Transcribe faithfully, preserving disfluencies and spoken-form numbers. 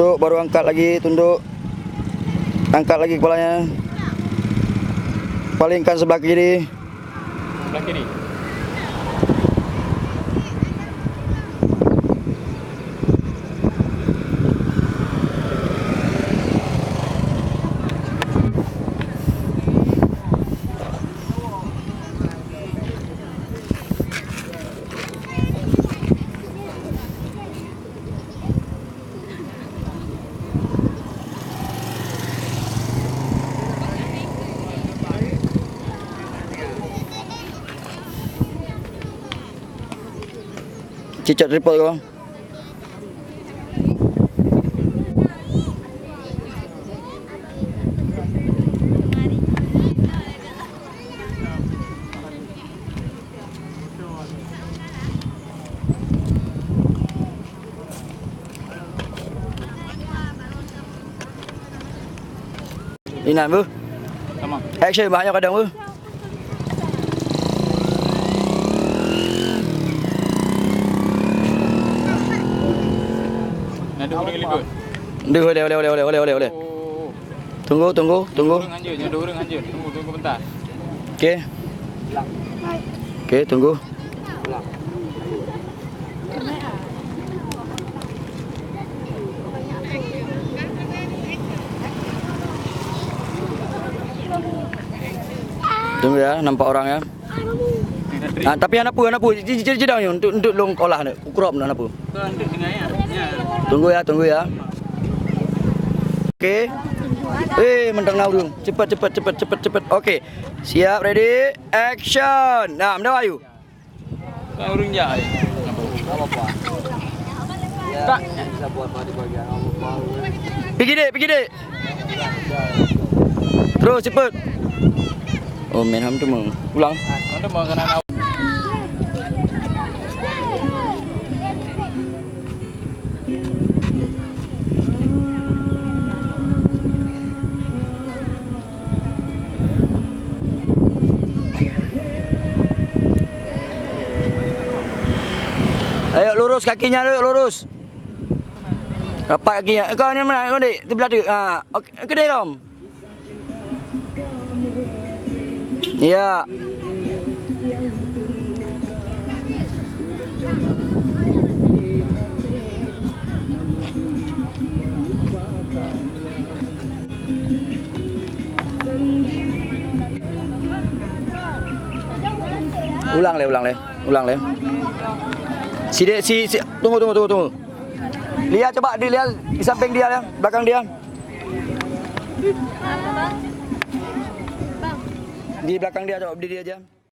Tunduk, baru angkat lagi, tunduk. Angkat lagi kepalanya. Palingkan sebelah kiri. Sebelah kiri. Cicak tripod kau. Inan beuh. Sama. Action banyak kadang beuh. Nah, dua orang ikut. Dua, boleh, boleh, boleh, boleh, boleh, boleh. Oh. Tunggu, tunggu, tunggu. Dua orang lanjut, dua orang lanjut. Tunggu, tunggu bentar. Okey. Okey, tunggu. Tunggu ya, nampak orang ya. Ah, tapi hana peue, hana peue. Ji, ji, ji, ji, dah, untuk, untuk long olah ni. Crop ni, hana peue. Tunggu ya, tunggu ya. Okey. Eh, mantap ngau dulu. Cepat, cepat, cepat, cepat, cepat. Okey. Siap, ready, action. Nah, meudawa ayu. Kan ureueng jai. Tak. Pigi dek, pigi dek. Terus, cepat. Oh, main ham tu meng. Ulang. Ham tu meng kena. Ayo lurus kakinya, ayo lurus. Rapat kakinya. Kau ni mana kau dek? Sebelah tu. Ha, okey, kedai kau. Ya. Ulang lé, ulang lé, ulang lé. Sidek, si, si, tunggu, tunggu, tunggu, tunggu. Lia, coba di Lia, di samping dia, ya, belakang dia. Di belakang dia, coba berdiri aja.